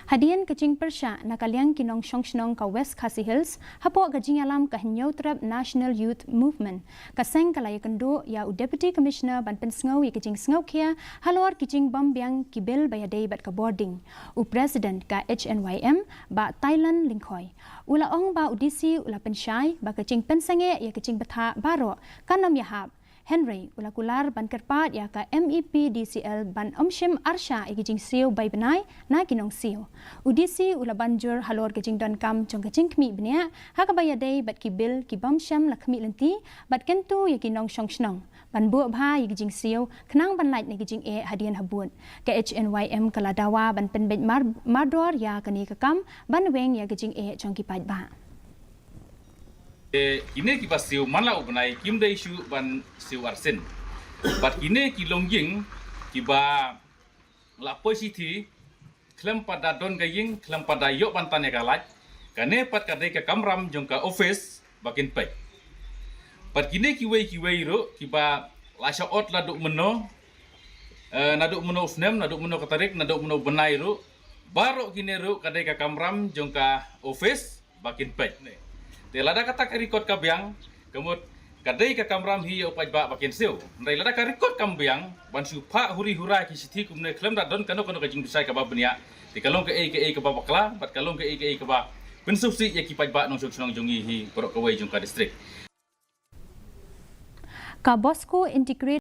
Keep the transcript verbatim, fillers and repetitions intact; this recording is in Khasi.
Hadien ka jingpyrshah na ka liang ki nongshong shnong ka West Khasi Hills hapoh ka jingïalam ka Hynñiewtrep National Youth Movement, ka seng ka la ïakynduh ïa u Deputy Commissioner ban pynsngew ïa ka jingsngewkhia halor ki jingbym biang ki bill ba ïadei bad ka bording. U President ka H N Y M, Bah Thailand Lyngkhoi, u la ong ba u D C u la pynshai ba ka jingpynsangeh ïa ka jingbthah baroh kan ym ïahap. Hynrei u la kular ban kyrpad ïa ka M E P D C L ban ym shim arshah ïa ki jingsiew bai bnai na ki nongsiew. U D C u la ban jur halor ka jingdonkam jong ka jingkhmih bniah ha kaba ïadei bad ki bill ki bym shym la khmih lynti bad kyntu ïa ki nongshong shnong ban buh bha ïa ki jingsiew khnang ban lait na ki jingeh hadien habud. Ka H N Y M ka la dawa ban pynbeit mar-, mardor ïa kane ka kam ban weng ïa ka jingeh jong ki paidbah. Te kine kiba siew man la u bnai kim dei shuh ban siew arsien. Bad kine ki longïing kiba la poi shithi khlem pat da don ka ïing, khlem pat da ïoh ban tan ïa ka light, kane pat ka dei ka kamram jong ka office ba kin peit. Bad kine kiwei kiwei ruh kiba la shah ot naduh mynno, eh, naduh mynno u snem, naduh mynno ka tarik, naduh mynno u bnai ruh, baroh kine ruh ka dei ka kamram jong ka office ba kin peit. Te lada kata ka record ka biang, ka mut ka dei ka kamram hi ïa u paidbah ba kin siew. Hynrei lada ka record kam biang, ban shu phah huri hura ki shithi kumne khlem da don kano kano ka jingbishar kaba bniah, te ka long kaei kaei kaba bakla bad ka long kaei kaei kaba pynsngewsih ïa ki paidbah nongshong shnong jong ngi hi baroh kawei jong ka district. Ka Bosco Integrated